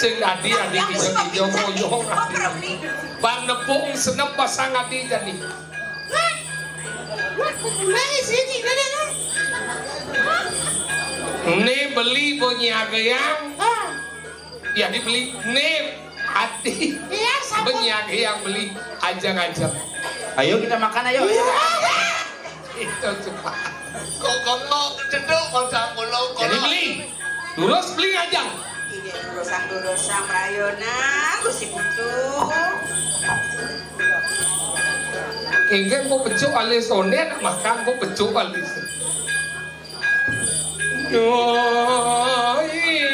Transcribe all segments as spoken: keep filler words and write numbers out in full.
Sing adi, adi, bisa dijoko-joko adi. Bang nepung senep pasang adi jadi. Mari sini, Dada. Ini beli bunyi ageyang. Ah. Ya, dibeli. Ini adi. Iya, sama. Bunyi ageyang beli ajang-ajang. Ayo kita makan, ayo. Iya. Itu cepat. Kok, kok, kok, cedok, kok, cangkul, kok. Jadi beli. Durus beli aja. Ini durusang, durusang, Rayona, Gusti Putu. Engke kok pecuk alis onde, nak makan kok pecuk alis. Yo, iya.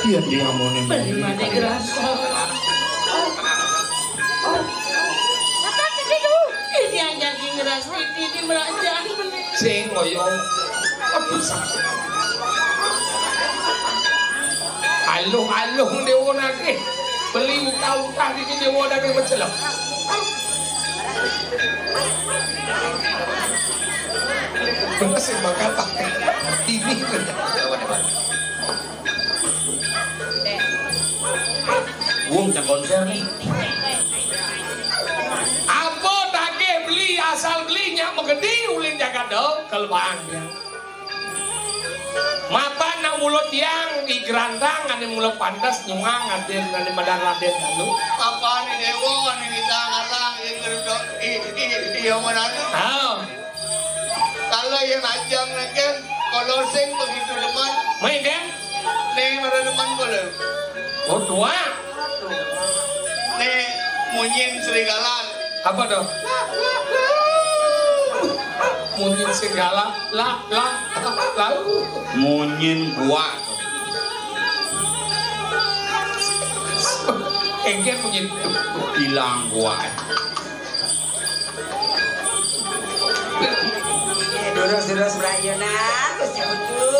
Iya, dia mau nembak. Bagaimana gerasa? Apa tadi tuh? Ini yang jadi ngeras pipi di merajang. Sing ngoyong. Aduh, sakit. Aluh-aluh dewa nake. Beli utah-utah di dewa nake mencelok. Bener sih, bakal pakai. Ini. Wong cak konser nih. Apa daging beli asal beli nyak megedi ulin jagat dong kelebang dia. Mapan nang mulut yang di gerandang ane mulut pantas nyuang aden ane madan raden lalu. Apa ane dewa ane kita ngalang ing gerdo i i iya menanu. Ah. Kalau yang ajang neken kalau sing begitu demen. Main kan? Nih pada demen kalau. Oh, dua. Nih munyin serigala. Apa tuh? Munyin serigala, la la la. Munyin gua. Engke munyin hilang gua. Durus-durus, Brayona, Gusti Putu.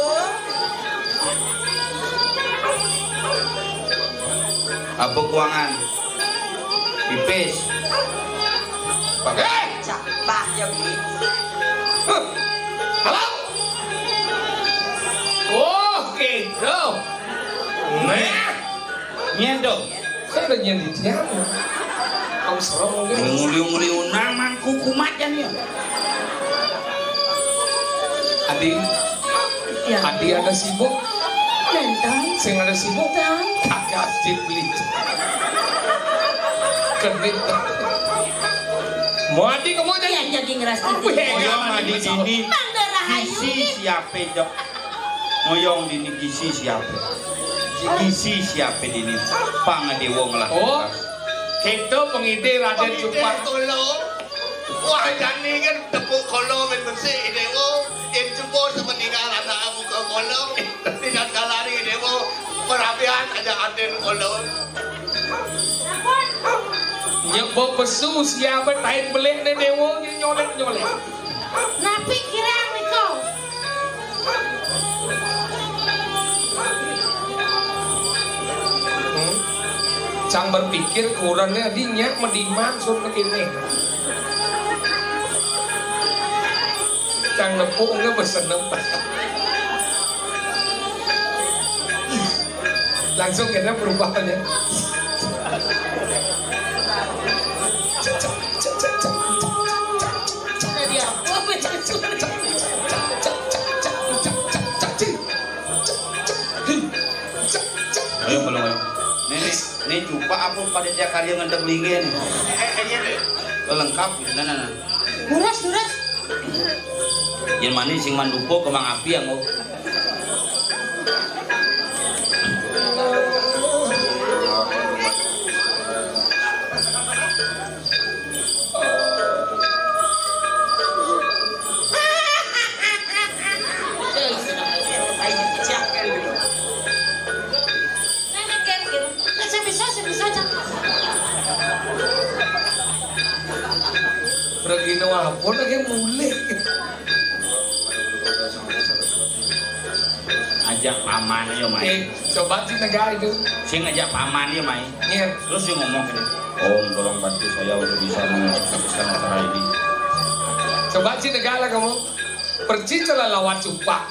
Apa kuangan? Pipis. Pak. Eh! Cak, Pak, ya, Bi. Halo? Oh, gitu. Nah. Nyendok. Kan udah nyendok dia. Kau serem gitu. Nguli-nguli unang mangku kumat kan ya. Adi. Ya. Adi ada sibuk. Nentang. Sing ada sibuk. Tang. Kagak sip beli. Kenit. Mau Adi kamu aja. Ya, jadi ngeras TV. Wih, Oyong Adi dini. Mangga rahayu. Isi siapa, Jok? Ngoyong dini gisi siapa? Gisi siapa dini? Pangadewa ngelah. Oh, kita pengide Raden Pengide Supak. Kolo. Wah, jani kan tepuk kolo men bersih dewa. Yang cuba semeninggal anak muka kolo. Tidak kalari dewa. Perabian aja aden kolo. Nyebok pesu siapa tain belik ne dewa nyolek-nyolek. Napi kirang niko? Hmm? Cang berpikir kurangnya di nyak mediman sur kene. Cang nepuk nggak besenep. Langsung kena perubahannya. Ayo, belum, ayo. Nenek, ini jumpa apa pada dia karya ngendek lingin? Eh, eh, iya, deh. Lengkap, nah, nah, nah. Durus, durus. Yang manis, sing mandupo, kemang api, yang mau. Pergi Wah, apa lagi mulih? Ajak paman ya, Mai. Eh, coba sing negak itu. Sing ajak paman ya, Mai. Iya. Terus dia ngomong gini, "Om, tolong bantu saya untuk bisa mensukseskan acara ini." Coba sing negak lah kamu. Pergi celah lawat cupak.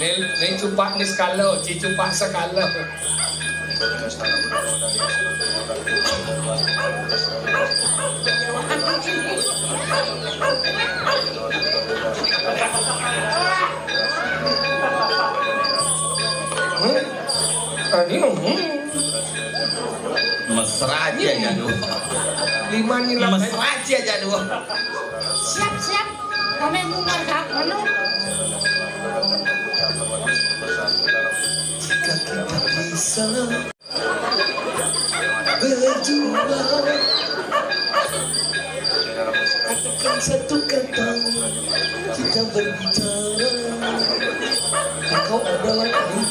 Nih, nih cupak nih sekala, ci cupak sekala. Hmm? Tadi, hmm. Mesra aja jadul. Lima nilai. Mesra aja jadul. Siap, siap. Kami mungkar gak anu. Jika kita bisa berjuang, katakan satu kata, kita berbicara. Kau adalah kami,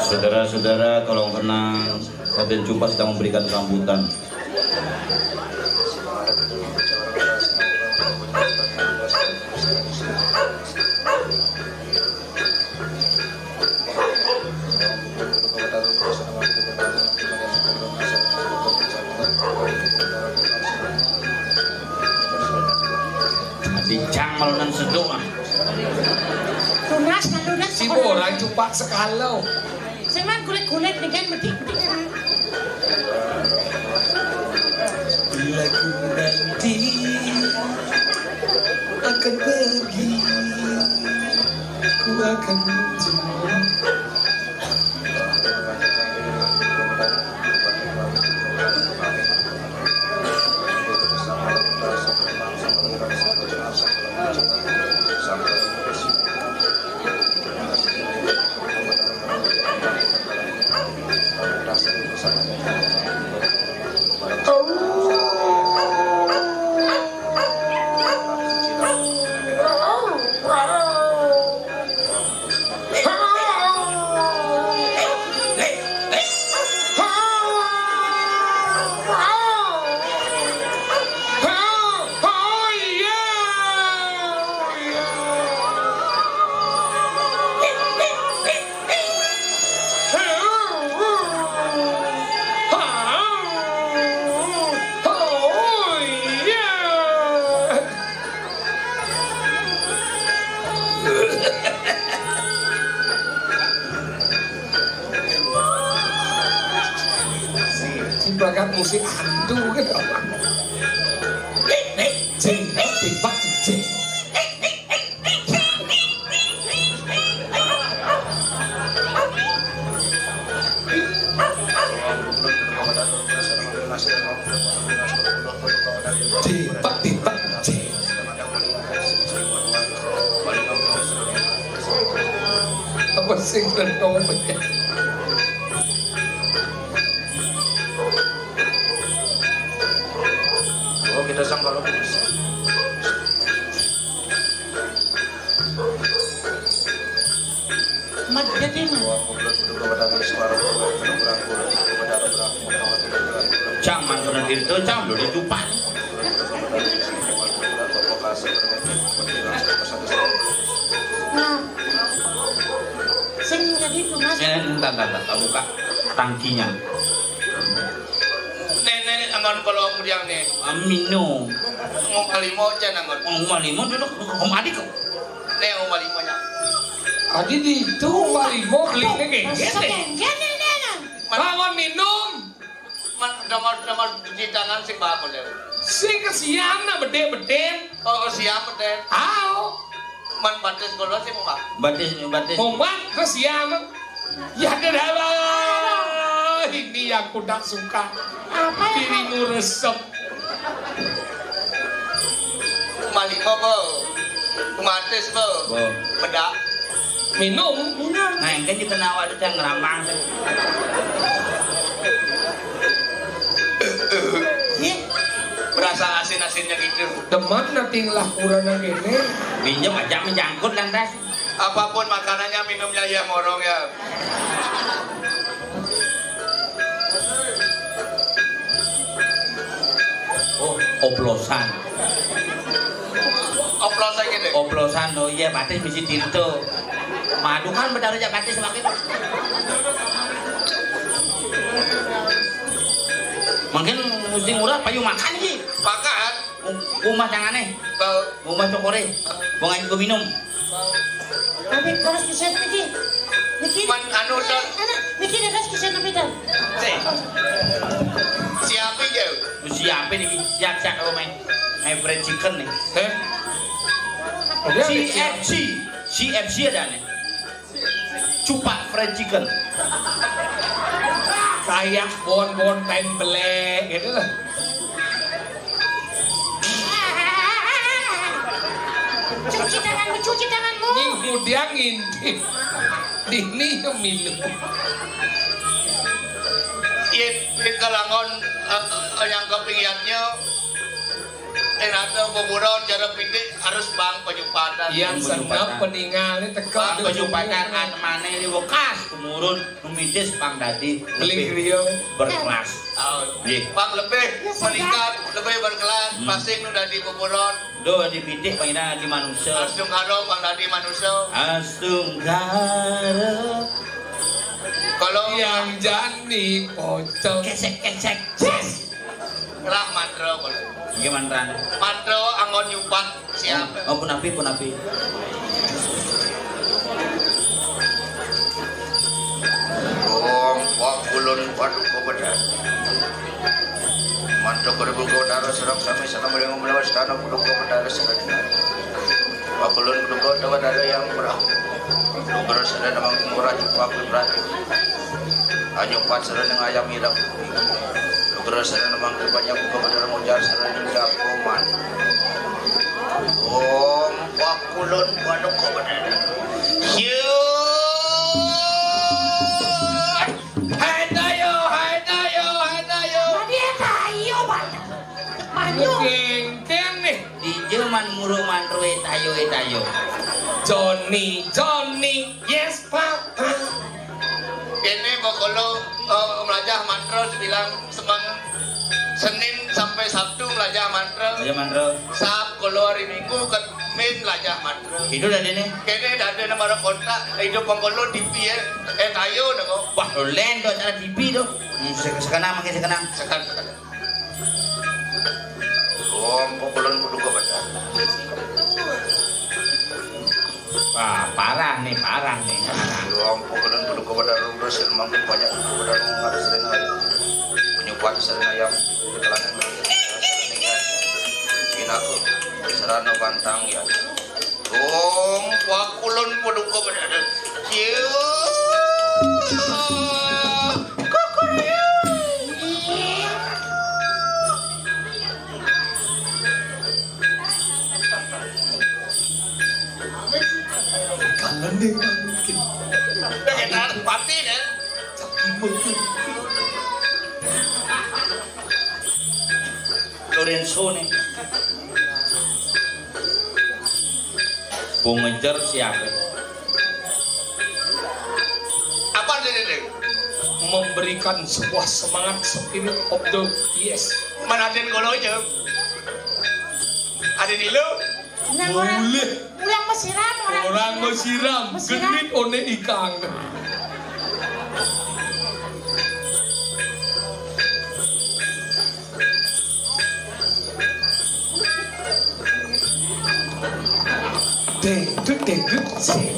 Saudara-saudara, tolong tenang. Raden Cumpa sedang memberikan sambutan. Bincang malunan seduk. Tunas, tunas. Si orang cupak sekalo. Cuman kulit-kulit nih kan, betik-betik. Bila ku nanti akan pergi, ku akan jemput. Si bakat musik hantu gitu. Cing, tiba, cing. Tiba, tiba, cing. Apa sing kena ngomong? Oh, kita sang kalau bisa. Mat jadi mah. Cang mantunan itu, cang dulu dicupak. Nah, sing jadi tunas. Ya, entar, entar, entar, buka tangkinya. Nenek, aman kalau kemudian nih. Amino. Ngomong limo aja nangon. Ngomong limo dulu, ngomong adik kok. Nih, ngomong limonya. Adi di itu, Pak Limo belinya kayak gitu. Kawan minum. Man, dongol, dongol cuci tangan sing bakal ya. Sing kesian nak bedek-bedek. Oh, kesian bedek. Au. Man batis kalau sih, Mbak. Batis, batis. Mumat kesian. Ya, ada dah. Ini yang aku tak suka. Apa? Dirimu resep. Apa? Kumatis apa? Apa? Bedak. Minum. Minum. Nah, engké dikenal ada yang ngeramang. Ih, berasa asin-asinnya gitu. Demen nanti ngelah kurang kéné. Minjem aja menjangkut lantas. Apapun makanannya, minumnya ya morong ya. Oh, oplosan. Oplosan gitu. Oplosan, oh iya, batis mesti tintu. Madu kan benar aja batis makin. Mungkin mesti murah payu makan iki. Makan. Rumah tangané. Tahu. Rumah cokore. Wong ayo minum. Tapi terus kisah niki. Niki. Man anu, Don. Anak, niki terus kisah nabi, Don. Sih. Siapa ya? Siapa niki? Siap-siap kalau main. Main fried chicken nih. Heh? Udah, C F C. C F C ada nih. Cupak fried chicken. Kayak bon-bon pen belek gitu lah. Cuci tanganmu, cuci tanganmu. Nih, kemudian ngintip. Dini minum. Iya, kita langon, eh, eh, yang kepingiatnya. Eh, rata kuburan cara pitik harus bang penyumpatan. Yang seneng peninggal ini teka. Bang penyumpatan, an mané di bekas kumurun, numitis bang dadi. Beling lebih griya. Berkelas. Oh. Nggih. Bang lebih meningkat, lebih berkelas, hmm, pasti nu dadi kuburan. Duh, di pitik bang ina di manusia. Astungkara bang dadi manusia. Astungkara. Kalau yang jani pocong. Kesek-kesek. Yes. Lah mantra kula. Nggih, mantra. Mantra anggon nyupat siap. Oh, punapi, punapi. Om Pakulun Paduka Betara. Mantra Paduka Betara serang sami salam ring melawas tanah Paduka Betara serang. Pakulun Paduka Betara yang perahu. Nugroh sedana mangkin ora cukup prati. Anyupat sedana ngayam ireng. Nugroh sedana mangkin banyak buka bener ngujar sedana jagoman. Om Pakulun Paduka Betara. Syuuuh. Hai tayo, hai tayo, hai tayo. Tadi ya tayo, Pak. Maju. Kengkeng nih. Dija man muru mantra e tayo, e tayo. Johnny, Johnny, yes, Papa. Ini bakal, eh, melajah mantra sebilang semang Senin sampai Sabtu melajah mantra. Melajah mantra. Sab keluar hari Minggu ke min melajah mantra. Itu dah ini. Kene dah ada nama kontak, hidup pengkolo T V ya. Eh, tayo nengok. Wah, lo lain tu acara T V tu. Hmm, sek-, sekenang, makin sekenang. Sekan, sekan. Om Pakulun Paduka Betara. Wah, parah nih, parah nih. Om Pakulun Paduka Betara, udah sing mangkin banyak Paduka Betara harus dengar. Penyupat serana ayam, jekalangan. Pinaku serana bantang ya. Om Pakulun Paduka Betara. Ciu. Kukuruyuk. Kangen deh, kangen. Udah kayak pati deh. Lorenzo nih. Bung ngejar siapa? Apa jadi deh? Memberikan sebuah semangat, spirit of the, yes. Mana ada kalau aja. Ada di lu? Nah, orang, boleh. Orang mesiram, orang orang mesiram. Mesiram. Genit one ikang. Dangdut, dangdut, sing.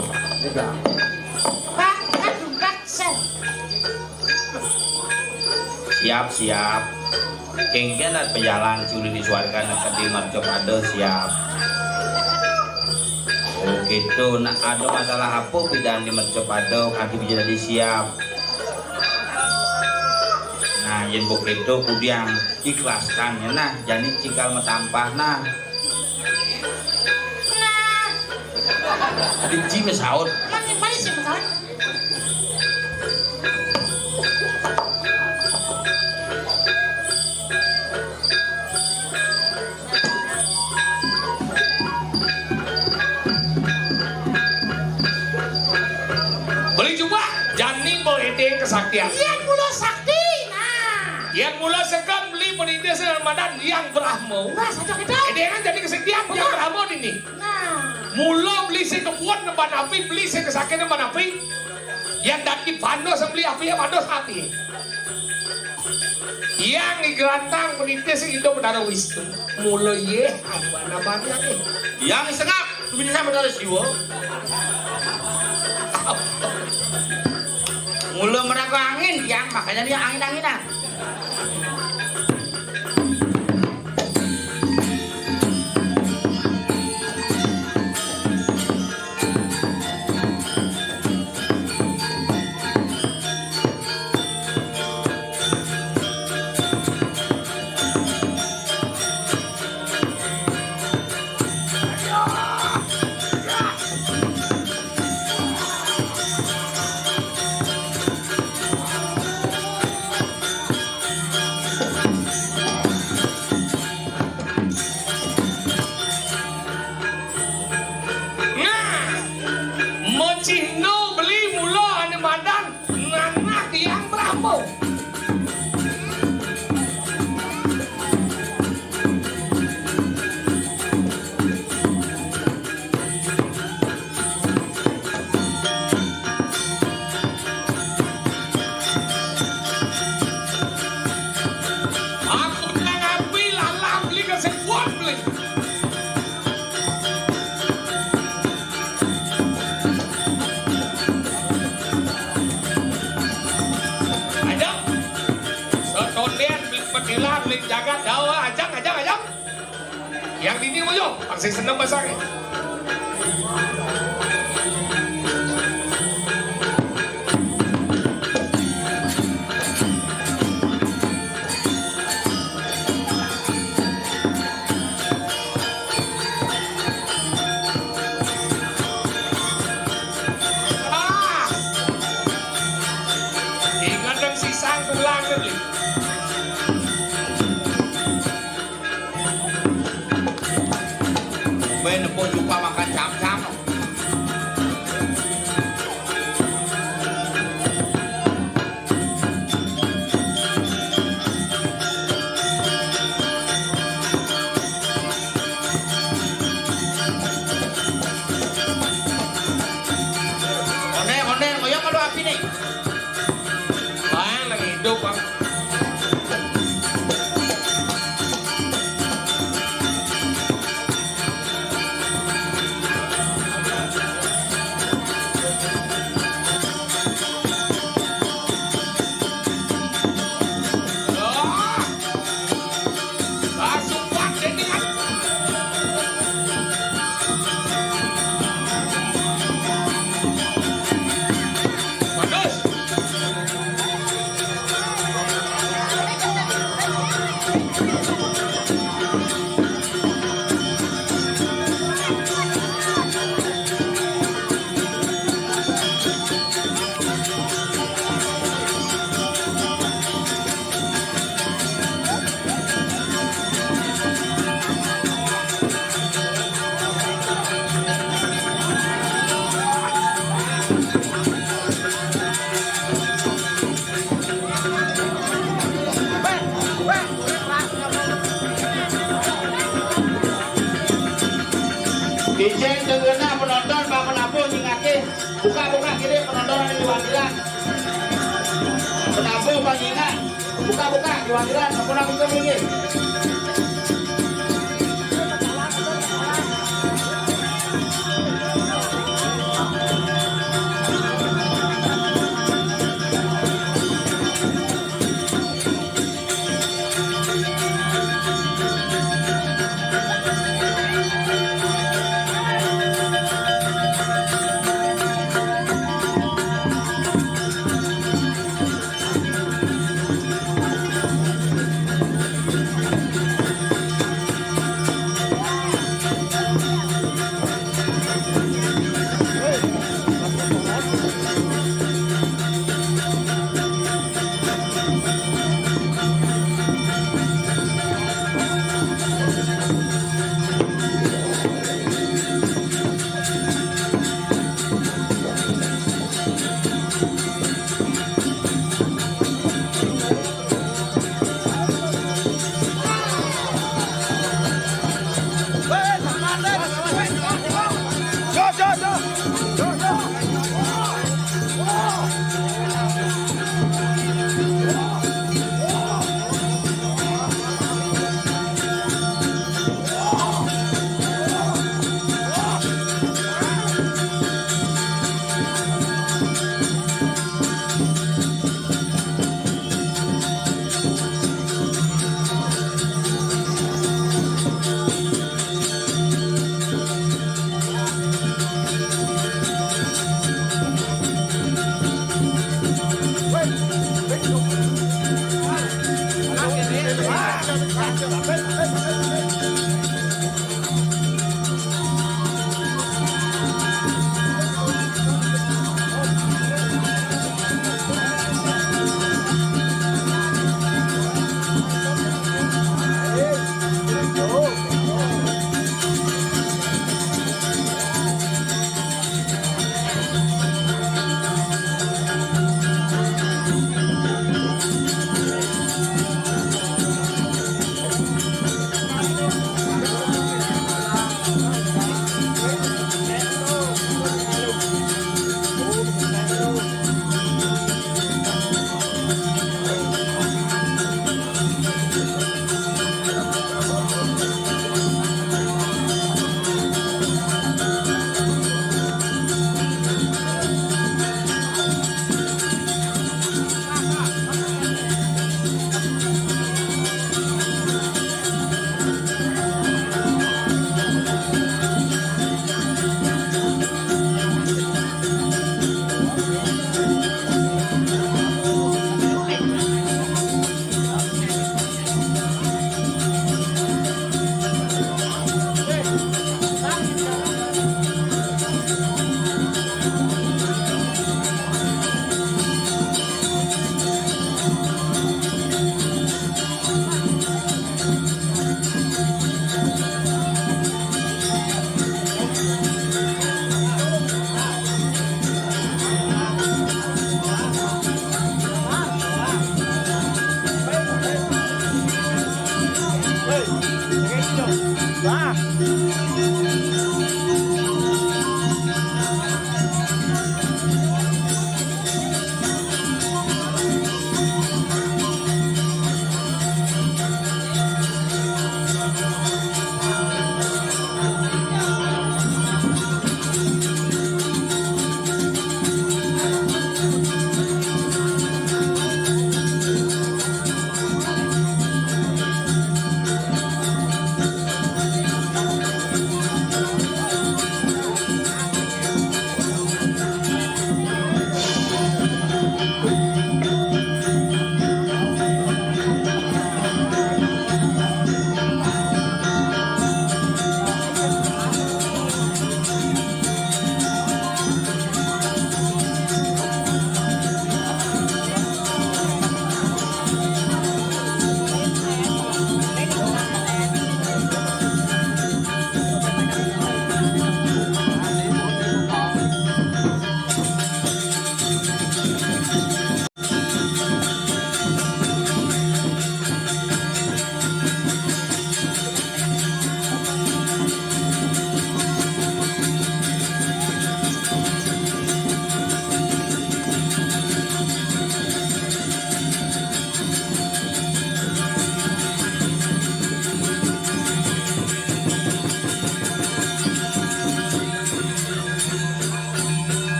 Pak, aduh, Pak, sing. Siap, siap. Kengken at pejalan suli di suarga nekedi mercapada siap. Oh, gitu. Nak ada masalah apa pidan di mercapada, kaki bisa jadi siap. Nah, yen begitu kudiang ikhlaskan ya nah, jani cikal metampah nah. Benci mesaut. Mani, mani sih mesaut. Beli coba jani bol ede kesaktian. Yang mula sakti, nah. Yang mula sekam beli peniti sing madan Yang Brahmo. Nah, saja kita. Ede kan jadi kesaktian Yang Brahmo ini. Nah. Mula beli sing kebuan nemban api, beli sing kesaktian nemban api. Yang dadi panos beli api, yang panos api. Yang digerantang penitis itu Betara Wisnu. Mula ye, apa namanya nih? Yang sengap, bisa Betara Siwa. Mula meraga angin, yang makanya dia angin-anginan. Nah, mocihno beli mula ane madan nganak Yang Brahmo. Aku nang api lalang beli kasih kuat beli. Ajang. Setondian beli petilan beli jagat dawa ajang ajang ajang. Yang dini mo yo, pasti seneng basake. Ah! Ingat yang sisang tulang tadi. Kowe nepuk cupang makan cam-cam. One, one, kaya malu api nih. Bang, lagi hidup, Bang. Ijin dengerna penonton, Pak Menabuh nyingake. Buka-buka kiri penonton ane di wandilan. Penabuh panyingan. Buka-buka di wandilan, ampun aku minggir.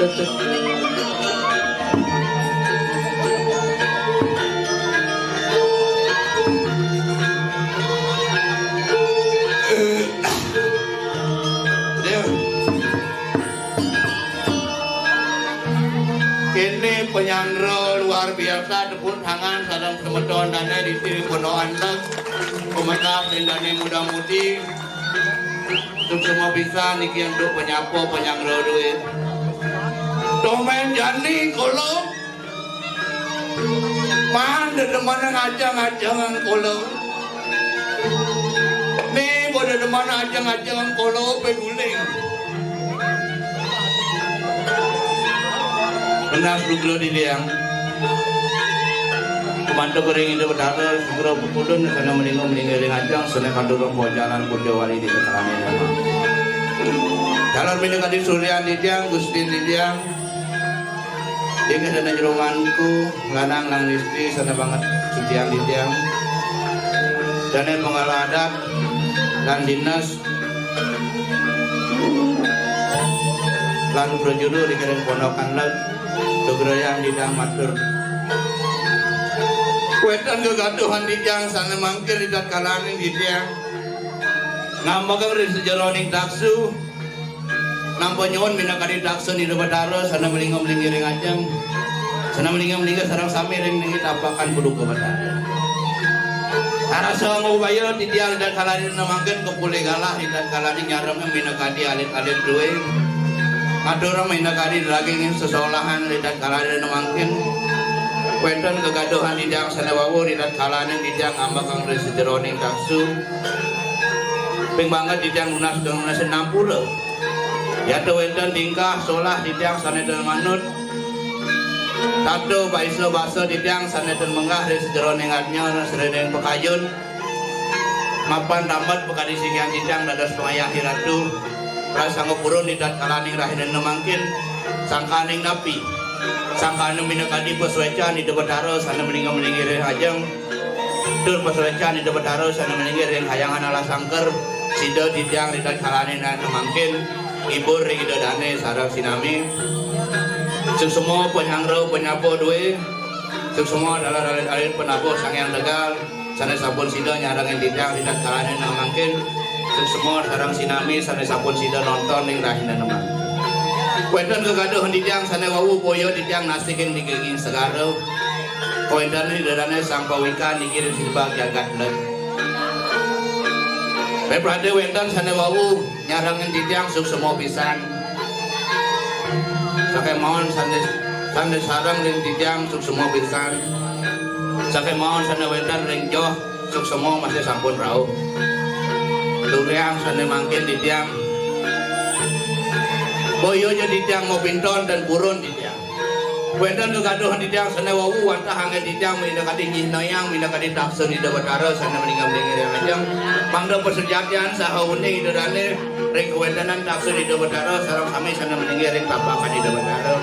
Ini penyanggra luar biasa, tepuk tangan sareng semeton dané di sini ponokan lek. Pemetas dané muda-mudi. Suksma pisan niki untuk penyapa penyanggra duit. Tomen jani kula. Man dedemen ngajeng-ajengan kula. Né pada demen ajeng-ajengan kula peguling. Benar sugra di liang. Kumantuk ring Ida Betara, sugra pupudun, sané melingga-melingga ring ajeng, sané katurung pojalan puja wali di keterangan. Calon minangka di suryan titiang, Gusti titiang, Inggih dané jero mantu, lanang lan istri, sané banget suciang titiang. Dané pengelola adat lan dinas lan prajuru ring ponokan lek, sugrayang titiang matur. Wénten gegaduhan titiang sané mangkin ri tatkalaning titiang ngambegang ring sajeroning taksu. Nampa nyuwun minakadi taksun Ida Betara, sané melingga-melingga ring ajeng. Sané melingga-melingga sareng sami ring ningit apakan Paduka Betara. Arasa ngubaya titiang ri tatkalaning mangkin kapulih galah ri tatkalaning nyarengin minakadi alit-alit duwé. Ngaturang minakadi daginging sesolahan ri tatkalaning mangkin. Wénten gegaduhan titiang sané wau ri tatkalaning titiang ngambegang ring sajeroning taksu. Ping banget titiang nunas nunas nampura. Yata wénten tingkah solah titiang sané ten manut. Tata paisa basa titiang sané ten menggah ring sajeroning adnya sréning pakayun. Mapan tambet pakadi singgihan titiang dados pangayah iratu. Prasangga purun ri tatkalaning rahina mangkin. Sangkaning napi? Sangkaning minakadi pasuécan Ida Betara sané melingga-melingga ring ajeng. Tur pasuécan Ida Betara sané malinggih ring kahyangan alas angker, sida titiang ri tatkalaning mangkin, ngibur ring Ida Dané sareng sinami. Suksma panyanggra panyapa duwé, suksma dalar alit-alit penabuh Sang Hyang Tegal, sané sampun sida nyarengin titiang ri tatkalaning mangkin, suksma sareng sinami sané sampun sida nonton ring rahina mangkin. Wénten gegaduhan titiang sané wau boya titiang nasikin ring daging segara. Kawéntenan Ida Dané Sang Pawikan niki ring sibak jagat lek. Pepradé wénten sané wau nyarengin titiang suksma pisan. Sakémaon sané, sané sareng ring titiang suksma pisan. Sakémaon sané wénten ring joh suksma masih sampun rauh. Turiang sané mangkin titiang. Boya ja titiang mapinton dan purun titiang. Wénten gegaduhan titiang sané wau wantah anggén titiang minakadi nyihnayang minakadi taksun Ida Betara sané malinggih-malinggih ring ajeng. Mangda pasujatian saha uning Ida Dané ring kawéntenan taksun Ida Betara sareng sami sané malinggih ring tapakan Ida Betara.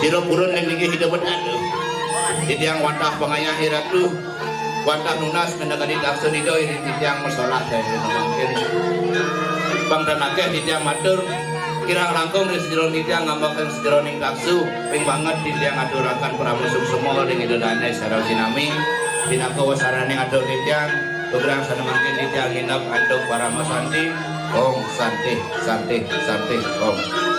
Sira purun ring linggih Ida Betara. Titiang wantah pangayah iratu. Wantah nunas minakadi taksun Ida iring titiang masolah sané mangkin. Pang tan akéh titiang matur, kirang langkung ring sajeroning titiang ngambegang sajeroning taksu, ping banget titiang aturaken parama suksma ring Ida Dané sareng sinami, pinaka wasananing atur titiang, tugrang sané mangkin titiang nginep antuk parama santi, Om Santi, Santi, Santi, Om.